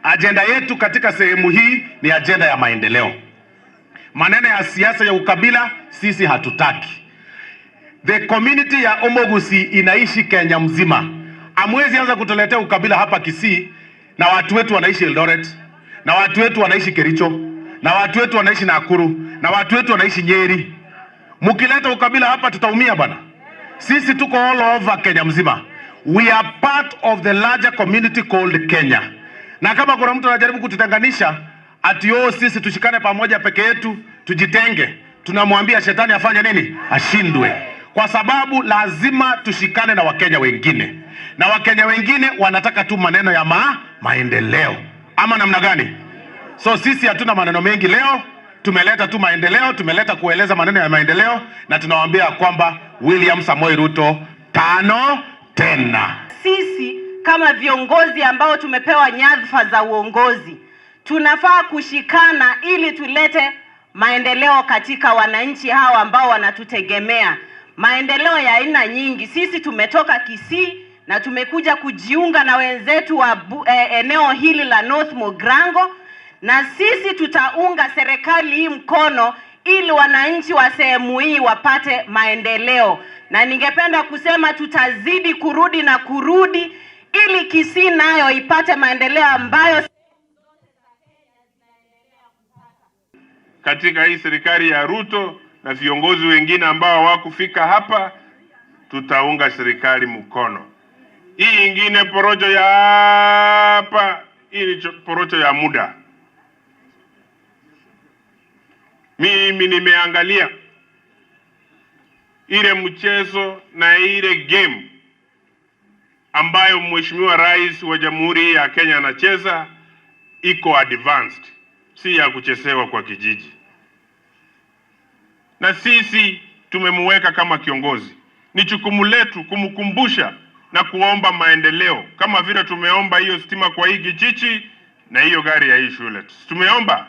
Ajenda yetu katika sehemu hii ni ajenda ya maendeleo. Maneno ya siasa ya ukabila sisi hatutaki. The community ya Omogusii inaishi Kenya mzima. Hamwezi anza kutuletea ukabila hapa Kisii na watu wetu wanaishi Eldoret, na watu wetu wanaishi Kericho, na watu wetu wanaishi Nakuru, na watu wetu wanaishi Nyeri. Mkileta ukabila hapa tutaumia bana. Sisi tuko all over Kenya mzima. We are part of the larger community called Kenya. Na kama kuna mtu anajaribu kututenganisha ati oh, sisi tushikane pamoja peke yetu tujitenge, tunamwambia shetani afanye nini? Ashindwe. Kwa sababu lazima tushikane na Wakenya wengine, na Wakenya wengine wanataka tu maneno ya maendeleo, ama namna gani? So sisi hatuna maneno mengi leo, tumeleta tu maendeleo, tumeleta kueleza maneno ya maendeleo, na tunawaambia kwamba William Samoei Ruto tano tena. Sisi kama viongozi ambao tumepewa nyadhifa za uongozi tunafaa kushikana ili tulete maendeleo katika wananchi hawa ambao wanatutegemea, maendeleo ya aina nyingi. Sisi tumetoka Kisii na tumekuja kujiunga na wenzetu wa eneo hili la North Mugirango, na sisi tutaunga serikali hii mkono ili wananchi wa sehemu hii wapate maendeleo, na ningependa kusema tutazidi kurudi na kurudi ili Kisii nayo ipate maendeleo ambayo katika hii serikali ya Ruto na viongozi wengine ambao hawakufika hapa, tutaunga serikali mkono. Hii ingine porojo ya hapa, hii ni porojo ya muda. Mimi nimeangalia ile mchezo na ile game ambayo Mheshimiwa Rais wa Jamhuri ya Kenya anacheza iko advanced, si ya kuchezewa kwa kijiji. Na sisi tumemuweka kama kiongozi, ni jukumu letu kumkumbusha na kuomba maendeleo, kama vile tumeomba hiyo stima kwa hii kijiji na hiyo gari ya hii shule. Tumeomba.